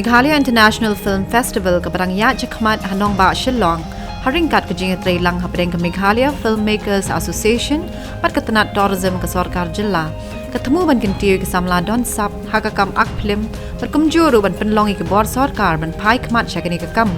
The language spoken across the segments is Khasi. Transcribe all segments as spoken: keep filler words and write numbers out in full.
Meghalaya International Film Festival kaba dang ïaid shakhmat ha nongbah Shillong, ha ryngkat ka jingïatreilang hapdeng ka Meghalaya Filmmakers Association bad ka tnat Tourism ka sorkar jylla, ka thmu ban kyntiew ïa ki samla don sap ha ka kam ak phlim bad kumjuh ruh ban pynlong ïa ki bor sorkar ban phai khmat sha kane ka kam.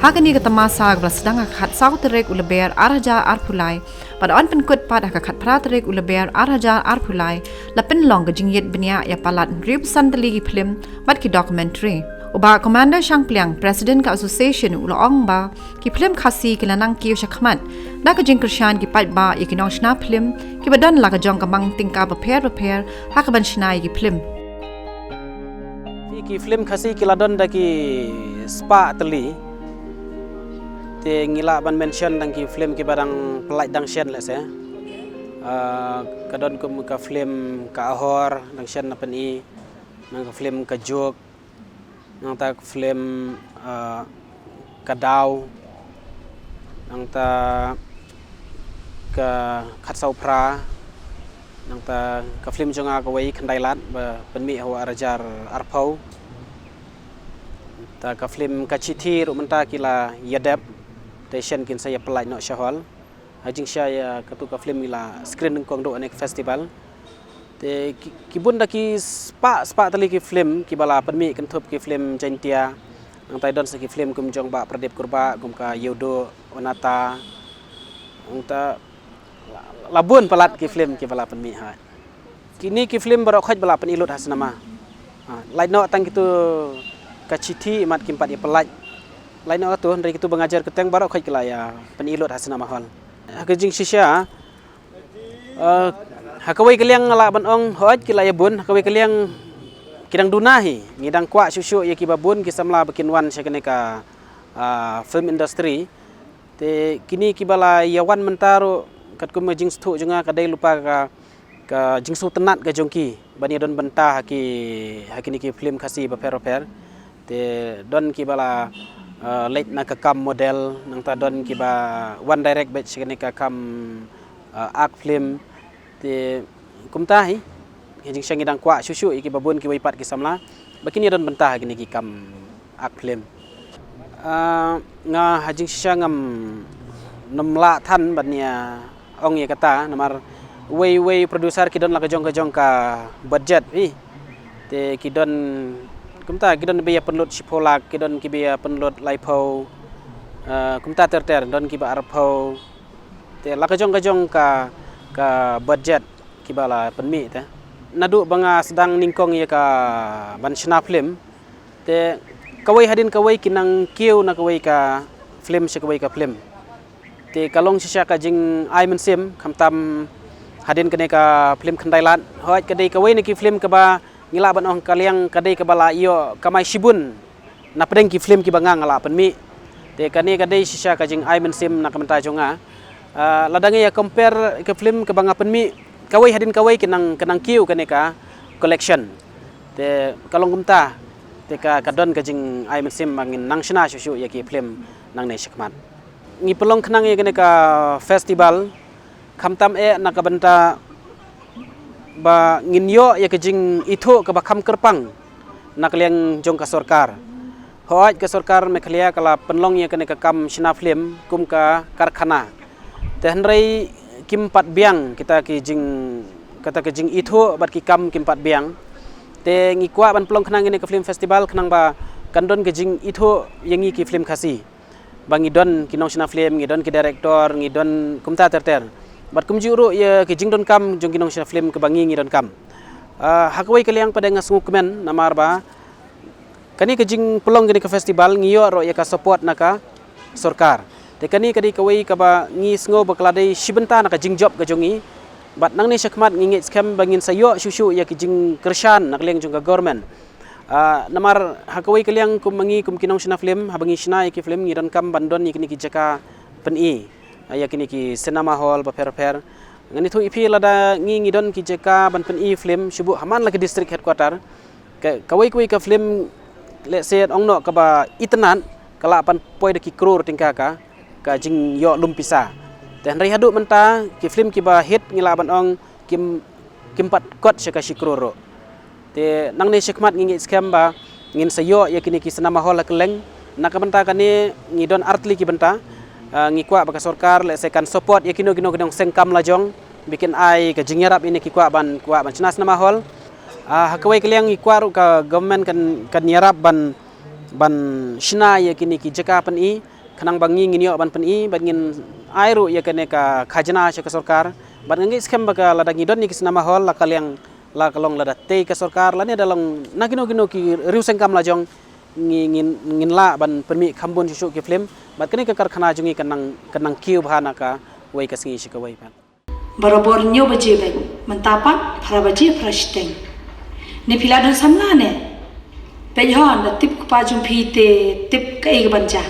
Ha kane ka tamasa kaba la sdang ha ka khatsaw tarik u Lber ar hajar arphew lai bad yn pynkut pat ha ka khatphra tarik u Lber ar hajar arphew lai, la pynlong ka jingïit bniah ïa palat hynriewphew san tylli ki phlim bad ki documentary. U Bah Commander Shangpliang, President ka Association, u la ong ba ki phlim Khasi ki la nang kiew shakhmat da ka jingkyrshan ki paidbah ïa ki nongshna phlim kiba don la ka jong ka mang tyngka bapher bapher ha kaban shna ïa ki phlim. Ki, ki phlim Khasi ki la don da ki spah tylli. Te ngi lah ban mention dang ki phlim kiba dang pyllait dang shen lehse. Ah, ka don kum ka phlim Ka Ahor dang shen na pyni, nang ka phlim Ka Juk, nangta ka phlim, ah, Ka Daw, nangta Ka Khatsaw Phra, nangta ka phlim jong nga kawei Khyndai Lad ba pynmih ha u ar hajar arphew. Ta ka phlim Ka Chithi ruh mynta ki la ïadep, te shen kin sa ïa pyllait noh sha hall. Ha jingshisha ïa katu ka phlim ngi la screen nyngkong duh ha kane ka festival. Te ki, ki bun da ki spah, spah tylli ki phlim kiba la pynmih, kynthup ki phlim Jaiñtia. Nangta don sa ki phlim kum jong Bah Pradip Kurbah, kum ka Ïewduh Wanata. Nangta la, la bun palat ki phlim kiba la pynmih ha. Kine ki phlim baroh khoit ba la pyni lut ha cinema. Ha, lait noh tang kitu Ka Chithi imat kim pat ïa pyllait. Lait noh katu, hynrei kitu ba nga jer kyrteng baroh khoit ki la ïa pyni lut ha cinema hall. Ha ka jingshisha, eh, ha kawei ka liang nga lah ban ong hooid ki la ïa bun, ha kawei ka liang ki dang duna hi. Ngi dang kwah shuh shuh ïa kiba bun ki samla ba kin wan sha kane ka, ah, film industry. Te kine kiba la ïa wan mynta ruh katkum ka jingsngewthuh jong nga ka dei lypa ka, ka jingsngewtynnat ka jong ki ban ïa don bynta ha ki, ha kine ki phlim Khasi bapher bapher. Te don kiba la, eh, leit na ka kam model, nangta don kiba wan direct beit sha kane ka kam, eh, ak phlim. Te kumta hi, ha jingshisha ngi dang kwah shuh shuh ïa kiba bun kiwei pat ki samla ba kin ïa don bynta ha kine ki kam ak phlim. Ah, nga ha jingshisha ngam, ngam lah than ban ïa ong ïa kata, namar uwei uwei producer ki don la ka jong ka jong ka budget hi. Te ki don kumta, ki don ba ïa pynlut shiphew lak, ki don kiba ïa pynlut laiphew, ah, kumta ter ter, don kiba arphew. Te la ka jong ka jong ka, ka budget kiba la pynmih te. Naduh ba nga sdang nyngkong ïa ka ban shna phlim, te kawei hadien kawei ki nang kiew na kawei ka phlim sha kawei ka phlim. Te ka long shisha ka jingai mynsiem, khamtam hadien kane ka phlim Khyndai Lad. Hooid ka dei kawei na ki phlim kaba ngi lah ban ong ka liang ka dei kaba la ïoh kamai shibun na pdeng ki phlim kiba nga nga lah pynmih. Te kane ka dei shisha ka jingai mynsiem na ka bynta jong nga. Ah, lada ngi ïa compare ka phlim kaba nga pynmih, kawei hadien kawei ki nang, ki nang kiew kane ka collection. Te ka long kumta, te ka, ka don ka jingai mynsiem ba ngin nang shna shuh shuh ïa ki phlim nangne shakhmat. Ngi pynlong khnang ïa kane ka festival, khamtam eh na ka bynta ba ngin ïoh ïa ka jingithuh kaba kham kyrpang na ka liang jong ka sorkar. Hooid ka sorkar Meghalaya ka la pynlong ïa kane ka kam shna phlim kum ka karkhana. Te hynrei kim pat biang kita ki jing, kata ka jingithuh bad ki kam kim pat biang. Te ngi kwah ban pynlong khnang ïa kane ka film festival khnang ba kan don ka jingithuh ïa ngi ki film Khasi. Ba ngi don ki nongshna film, ngi don ki director, ngi don kumta ter ter. Bad kumjuh ruh ïa ki jingdonkam jong ki nongshna film kaba ngi ngi donkam. Ah, ha kawei ka liang pat nga sngewkmen namar ba kane ka jingpynlong kane ka festival ngi ïoh ruh ïa ka support na ka sorkar. Te kane ka dei kawei kaba ngi sngew ba ka la dei shi bynta na ka jingjop ka jong ngi. Bad nangne shakhmat ngi ngeit skhem ba ngin sa ïoh shuh shuh ïa ki jingkyrshan na ka liang jong ka government. Ah, namar ha kawei ka liang kum ma ngi kum ki nongshna film, haba ngi shna ïa ki film ngi donkam ban don ïa kine ki jaka pyni, ah, ïa kine ki cinema hall bapher bapher. Ngan ïathuh ïa phi lada ngi ngi don ki jaka ban pyni film shuh shuh ha man la ki district headquarter. Ka, kawei kawei ka film, let's say, ong noh kaba itynnad, ka lah ban poi da ki crore tyngka ka, ka jingïoh lum pisa. Te hynrei haduh mynta, ki film kiba hit ngi lah ban ong kim, kim pat kot sha ka shi crore ruh. Te nangne shakhmat ngi ngeit skhem ba Ngin sa ïoh ïa kine ki cinema hall ha kylleng. Na ka bynta kane ngi don artylli ki bynta. Ah, ngi kwah ba ka sorkar lehse kan support ïa kino kino ki nongseng kam lajong ba kin ai ka jingïarap ïa kine ki kwah ban, kwah ban shna cinema hall. Ah, ha kawei ka liang ngi kwah ruh ka government kan, kan ïarap ban, ban shna ïa kine ki jaka pyni, khnang ba ngi ngin ïoh ban pyni, bad ngin ai ruh ïa kane ka khajna sha ka sorkar. Bad nga ngeit skhem ba ka lada ngi don ïa ki cinema hall, la ka liang, la ka long lada tei ka sorkar lane da long na kino kino ki riewseng kam lajong, ngi, ngin, ngin lah ban pynmih kham bun shuh shuh ki film. Bad kane ka karkhana jong ngi kan nang, kan nang kiew bha na kawei ka sngi sha kawei pat. Barabor hynñiew baje beit, mynta pat phra baje phra shiteng. Ne phi la don samla ne? Peit hon, da tip u kpa jong phi te tip kaei kaban jia.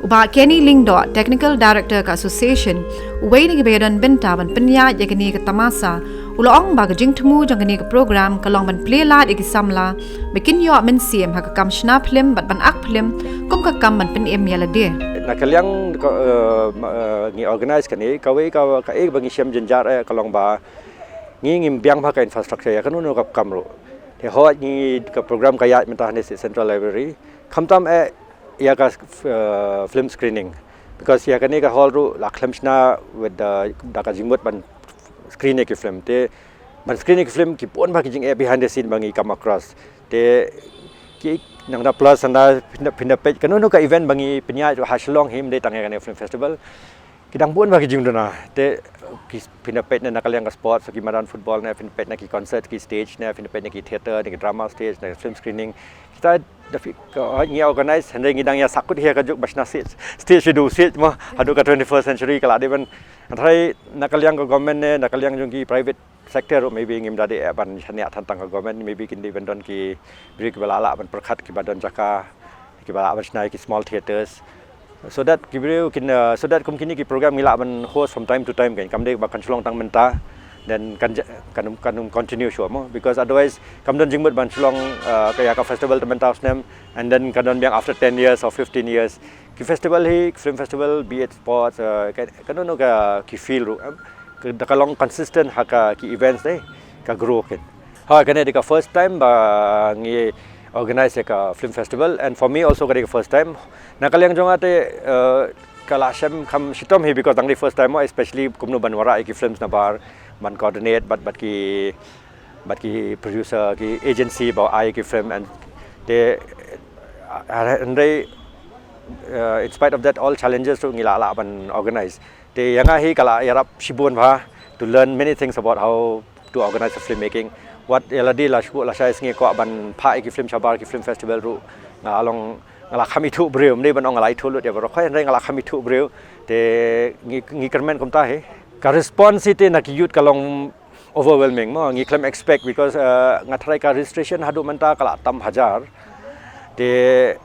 U Bah Kenny Lyngdoh, Technical Director ka Association, uwei na kiba ïadon bynta ban pynïaid ïa kane ka tamasa, u la ong ba ka jingthmu jong kane ka program ka long ban plie lad ïa ki samla ba kin ïoh mynsiem ha ka kam shna phlim bad ban ak phlim kum ka kam ban pynim ïa lade. Na ka liang ka, eh, ma-, eh, ngi organise kane, kawei ka, kaei ba ngi shem jynjar eh ka long ba ngi ngim biang bha ka infrastructure ïa kano kano ka kam ruh. Te hooid ngi, ka program ka ïaid mynta hangne sha Central Library. Khamtam eh ïa ka, eh, film screening. Because ïa kane ka hall ruh la khlem shna with the, da ka jingmut ban screen ïa ki film. Te ban screen ïa ki film ki bun bha ki jingeh behind the scene ba ngi come across. Te ki nang da plus anda phin da, phin da peit kano kano ka event ba ngi pynïaid ha Shillong hi, ym dei tang ïa kane film festival. Ki dang bun bha ki jingduna. Te ki phin da peit na, na ka liang ka sports, ki madan football ne, phin da peit na ki concert ki stage ne, phin da peit na ki theatre, na ki drama stage, na ki film screening. Kita da phi ka, ngi organise, hynrei ngi dang ïa sahkut hi ïa ka juk ba shna stage, stage sha u stage mo, haduh ka twenty-first century ka la dei ban. Hynrei na ka liang ka government ne, na ka liang jong ki private sector ruh maybe ngim da dei eh ban shaniah tang tang ka government, maybe kin dei ban don ki briew kiba la lah ban pyrkhat, kiba don jaka, kiba lah ban shna ïa ki small theatres. So that ki briew kin, uh, so that kum kine ki program ngi lah ban host from time to time kan. Kam dei ba kan shu long tang mynta, then kan ja-, kan, kan continue shuwa mo. Because otherwise kam don jingmut ban shu long, uh, ka ïa ka festival te mynta u snem, and then kan don biang after ten years or fifteen years. Ki festival hi, film festival, be it sports, uh, ka, kano kano ka ki field ruh, em, ka, da ka long consistent ha ka ki events dei, ka grow kin. Ha, kane dei ka first time ba ngi organise ïa ka film festival, and for me also ka dei ka first time. Na ka liang jong nga te, uh, ka la shem kham shitom hi because dang dei first time mo, especially kumno ban wanrah ïa ki films nabar, ban coordinate bad, bad ki, bad ki producer, ki agency ba ai ki film, and te, uh, hynrei, uh, in spite of that all challenges ruh ngi la lah ban organise. Te ïa nga hi ka la ïarap shibun bha to learn many things about how to organise a filmmaking. Wat ïa lade la shu, la shai sngi kwah ban phah ïa ki film shabar, ki film festival ruh nga long, nga la kham ithuh briew, ym dei ban ong nga la ithuh lut ïa baroh khoit, hynrei nga la kham ithuh briew. Te ngi, ngi kyrmen kumta hi. Ka response hi te na ki youth ka long overwhelming mo, ngi khlem expect because, uh, nga tharai ka registration haduh mynta ka la tam hajar. Te,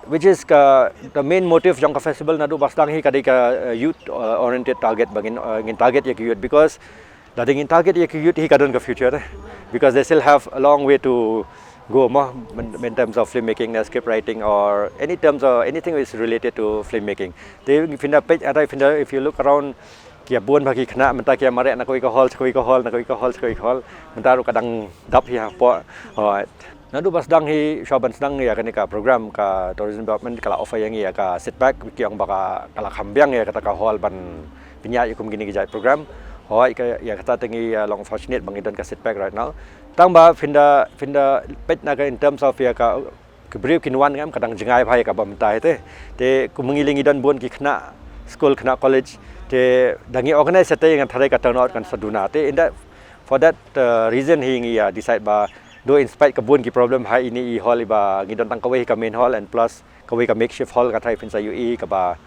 which is ka, the main motive jong ka festival naduh ba sdang hi ka dei ka, uh, youth, uh, oriented target ba ngin, uh, ngin target ïa ki youth because lada ngin target ïa ki youth hi ka don ka future, eh. Because they still have a long way to go mo, in, in terms of filmmaking, uh, script writing or any terms or anything is related to filmmaking. Te phin da peit, ada phin da, if you look around, ki ïa bun bha ki khynnah, mynta ki ïa mareh na kawei ka hall sha kawei ka hall, na kawei ka hall sha kawei ka hall. Mynta ruh ka dang dap hi hapoh. Alright. Naduh ba sdang hi, shuwa ban sdang ïa kane ka program ka Tourism Department ka la offer ïa ngi ïa ka seat pack, ki ong ba ka, ka la kham biang ïa kata ka hall ban pynïaid ïa kum kine ki jait program. Hooid, ka, ïa kata te ngi, uh, long fortunate ba ngi don ka seat pack right now. Tang ba phin da, phin da peit na ka in terms of ïa ka ki briew kin wan, ngam, ka dang jngai bha ïa kaba mynta hi te. Te kum ngi lei ngi don bun ki khynnah skul, khynnah college. Te da ngi organise te nga tharai ka turnout kan sa duna. Te in that, for that, uh, reason hi ngi ïa decide ba, though in spite ka bun ki problem ha ine i hall iba ngi don tang kawei hi ka main hall and plus kawei ka makeshift hall, nga tharai phin sa ïohi kaba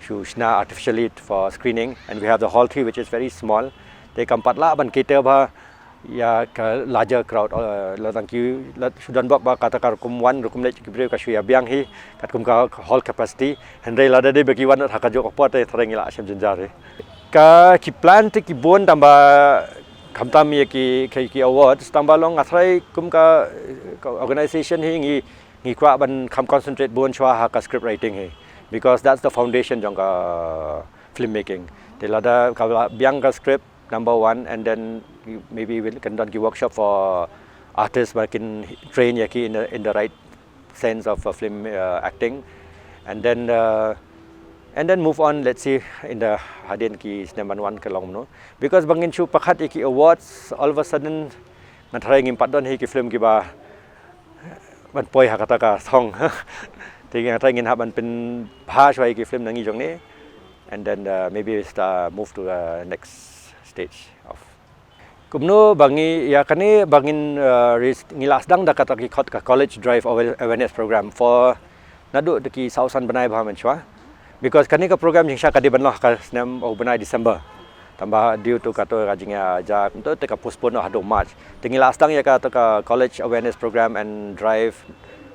shu shna artificially for screening, and we have the hall three which is very small. Te kam pat lah ban cater bha ïa ka larger crowd, uh, la dang ki, la shu don bok ba kata ka rukom wan, rukom leit ki briew ka shu ïa biang hi katkum ka hall capacity. Hynrei lada dei ba ki wan ha ka juh ka por te tharai ngi la shem jynjar hi. Ka ki plan te ki bun tang ba khamtam ïa ki, ki, ki awards, tang ba long nga tharai kum ka, ka organisation hi ngi, ngi kwah ban kham concentrate bun shuwa ha ka script writing hi, because that's the foundation jong ka filmmaking. Te lada ka la biang ka script, number one, and then maybe we'll, kan don ki workshop for artists ba kin train ïa ki in the, in the right sense of uh, film uh, acting, and then uh, and then move on, let's see, in the hadien ki snem ban wan ka long no, because ba ngin shu pyrkhat ïa ki awards, all of a sudden ngan tharai ngim pat don hi ki film kiba ban poi ha kata ka song. Te ngan tharai ngin hap ban pynbha shuwa ïa ki film na ngi jong ne, and then uh, maybe start move to the next stage of Kumno ba ngi ïa kane ba ngin uh, ris- ngi la sdang da kata ki khot ka college drive awa- awareness program for naduh da ki saw san bnai ba mynshwa, because kane ka program jingshah ka dei ban long ha ka snem u bnai December, tangba due to kato ka jingïaja kumto te ka postpone haduh March. Te ngi la sdang ïa kata ka college awareness program and drive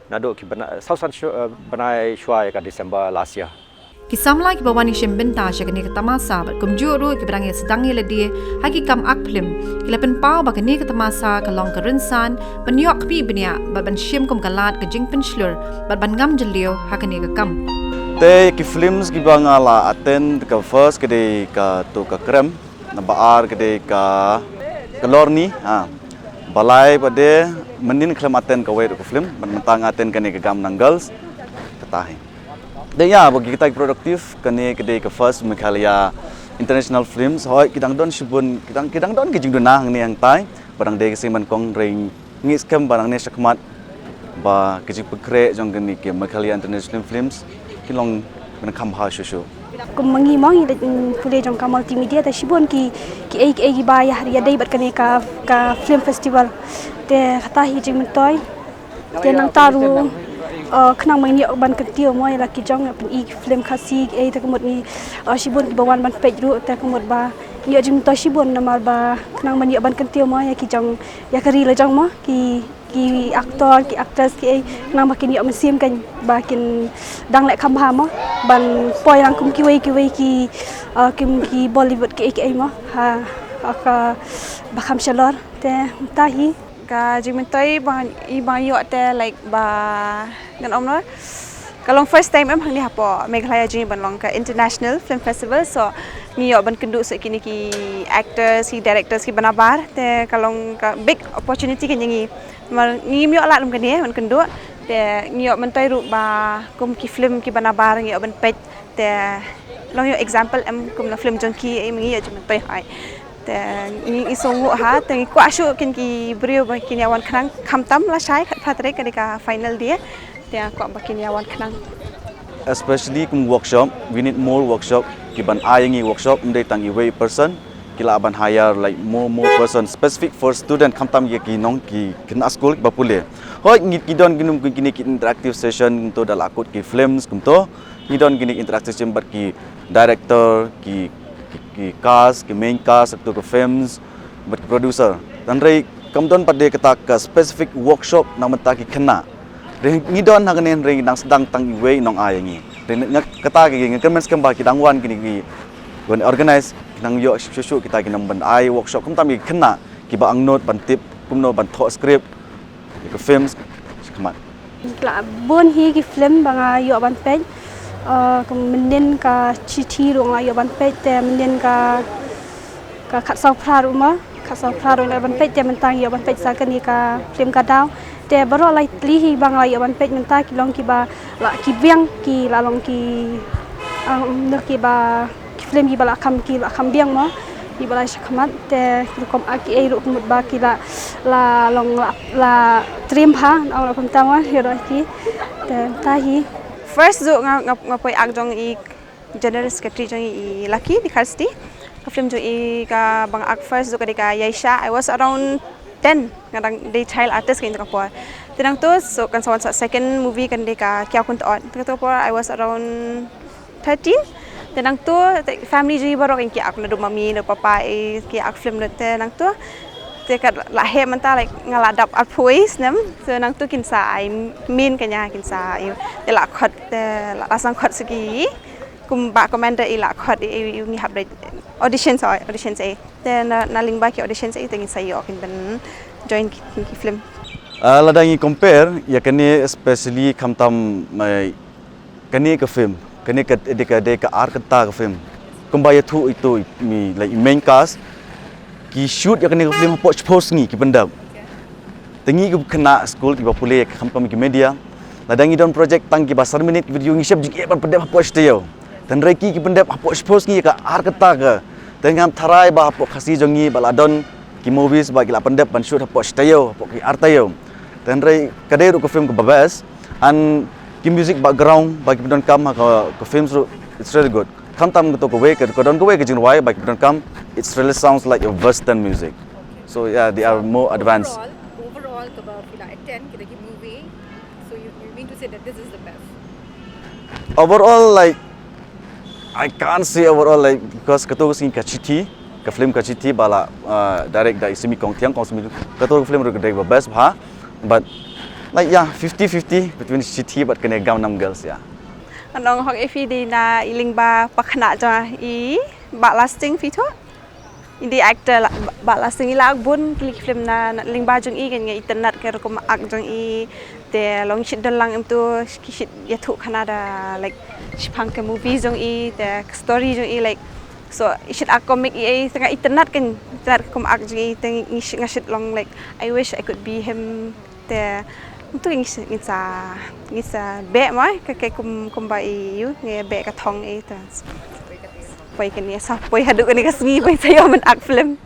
naduh ki bnai saw san shu- uh, bnai shwa ïa ka December last year. Ki samla kiba wan ïashim bynta sha kane ka tamasa bad kumjuh ruh kiba dang ïa sdang ïa lade ha ki kam ak phlim, ki la pynpaw ba kane ka tamasa ka long ka rynsan ban ïoh kmih bniah bad ban shim kum ka lad ka jingpynshlur bad ban ngam jylliew ha kane ka kam. Te ki films kiba nga la attend, ka first ka dei ka To Ka Krem, namba ar ka dei ka Ka Lorni, ha. Balai ba de mynnin khlem attend kawei ruh ka film, ban mynta nga attend kane ka Gamnang Girls. Kata hi. Dei ïa ba kita ki productive, kane ka dei ka first Meghalaya International Films. Hoi, ki dang don shibun, ki dang ki dang don ki jingduna hangne hangtai. Ba dang dei ka seng ban kong ring ngi skhem ba nangne shakhmat ba ka jingpynkhreh jong kane ki Meghalaya International Films ki long ban kham bha shuh shuh. Kum ma ngi mo ngi leit pule jong ka multimedia, te shibun ki ki ei ki ei kiba ïa ïa dei bad kane ka ka film festival. Te kata hi jingmyntoi. Te nangta ruh uh, khnang ma ngi ïoh ban kyntiew mo ïa la ki jong ïa pyni ki film Khasi ki ei, te ka mut ngi uh, shibun kiba wan ban peit ruh, te ka mut ba ngi ïoh jingmyntoi shibun namar ba khnang ma ngi ïoh ban kyntiew mo ïa ki jong ïa ka ri la jong mo ki ki actor ki actress ki ei, khnang ba kin ïoh mynsiem kan ba kin dang leh kham bha mo ban poi lang kum kiwei kiwei ki uh, kim ki Bollywood ki ei ki ei mo ha ha ka ba kham shalor. Te mynta hi ka jingmyntoi ba i ba ïoh te like ba ngan ong noh ka long first time em hangne hapoh Meghalaya jong ngi ban long ka International Film Festival. So ngi ïoh ban kynduh sa kine ki actors ki directors kiba nabar, te ka long ka big opportunity kane ïa ngi. Namar ngim ïoh lad lem kane ban kynduh, te ngi ïoh myntoi ruh ba kum ki film kiba nabar ngi ïoh ban peit, te long ïoh example em kum na film jong ki, em ngi ïoh jingmyntoi hoi. Te ngi ngi sngewnguh ha, te ngi kwah shuh kin ki briew ba kin ïa wan khnang, khamtam lashai khatphra tarik ka dei ka final day. Te kwah ba kin ïa wan khnang. Especially kum workshop, we need more workshop, ki ban ai ngi workshop, ym dei tang iwei person, ki lah ban hire like more more person specific for student, khamtam ïa ki nong ki khynnah skul kiba pule. Hoi ngi ki don ki num kine ki interactive session kumto da la kut ki films kumto. Ngi don kine ki interactive session bad ki director, ki ki, ki cast, ki main cast, to ki films, bad ki producer. Tang hynrei kam don pat de kata ka specific workshop na bynta ki khynnah. Hynrei ngi don ha kane hynrei ngi dang sdang tang iwei nong ai ngi. Hynrei nga kata ki ngi kyrmen skhem ba ki dang wan kine ki wan organize ki nang ïoh shuh shuh kita ki nang ban ai workshop kumta ki khynnah kiba angnud ban tip kumno ban thoh script ïa ka films shakhmat. Ki la bun hi ki film ba nga ïoh ban peit. Uh, ka mynnin ka Chithi ruh nga ïoh ban peit, te mynnin ka ka Khatsaw Phra ruh ma, Khatsaw Phra ruh nga ïoh ban peit, te mynta nga ïoh ban peit sa kane ka film Ka Daw. Te baroh lai tylli hi ba nga la ïoh ban peit mynta ki long kiba la ki biang, ki la long ki um, noh kiba ki film kiba la kham, ki la kham biang mo, kiba la shakhmat, te ki rukom ak ki ei ruh ka mut ba ki la la long la la trim ha, ong la kumta mo, ïa ki. Te mynta hi. First ruh nga nga, nga poi ak jong i General Secretary jong i Lucky Dikharsti. Ka film jong i kaba nga ak first ruh ka dei ka Yaisha. I was around ten, nga dang dei child artist ka in ka por. Te nangto so kan sa wan sa second movie kan dei ka Kiaw Kun Taot. Te ka por I was around thirteen. Te nangto te family jong i baroh kan ki ak, naduh mummy naduh papa i ki ak film ruh, te nangto te ka la heh mynta like nga la dap arphew snem. So nangto kin sa ai min ka nya kin sa ai te la khot, te la sang khot suki. Kumba commander i la khot i, i, i ngi hap dei audition sa, audition sa. Te na, na lyngba ki audition sa te ngin sa ïoh kin ban join ki, ki film. Ah, lada ngi compare ïa kane especially khamtam mai kane ka film, kane ka dei ka dei ka ar kynta ka film. Kumba ïathuh ito i, mi, like, i main cast ki shoot ïa kane ka film hapoh shiphew sngi ki pyndep. Te ngi ki khynnah skul kiba pule ïa ka khamtam ki media. Lada ngi don project tang kiba san minit ki video ngi shep jingeh ban pyndep hapoh shi taïew. Tangba ki ki pyndep hapoh shiphew sngi ka ar kata ka. Te ngam tharai ba hapoh Khasi jong ngi ba la don ki movies ba ki la pyndep ban shoot hapoh shi taïew, hapoh ki ar taïew. Tangba ka dei ruh ka film kaba best and ki music background ba ki pyndonkam ha ka, ka films ruh, it's really good. Khamtam kato kawei ka, ka don kawei ka jingrwai ba ki pyndonkam, it really sounds like a western music. So yeah, they are more advanced. Overall, overall kaba phi la attend kita ki movie. So you, you mean to say that this is the best? Overall, like, I can't say overall, like, because kato ka sngi ka Chithi, ka film ka Chithi ba la uh, direct da i Simi Kongthiang, Kong Simi, kato ka film ruh ka dei ba best bha. But like, yeah, fifty fifty between Chithi bad kane Gangnam Girls, yeah. Ngan ong hok ïa phi dei na i lyngba pakhynnah jong i Bah Lasting phi thoh. I dei actor la, Bah Lasting, i la act bun ki film na, na lyngba jong i, kan nga itynnad ka rukom act jong i. Te long shit don lang em tu ki shit ïathuh khana da, like, shaphang ka movie jong i, te ka story jong i, like, so i shit act comic i, i te nga itynnad, kan itynnad ka kum act jong i, te ngi shit, nga shit long, like, I wish I could be him. Te tu ngi shit, ngi sa, ngi sa beh mai ka, ka kum, kumba i ïu, ngi beh ka thong i te. Poi kane sa poi haduh kane ka sngi poi sa ïoh ban act film.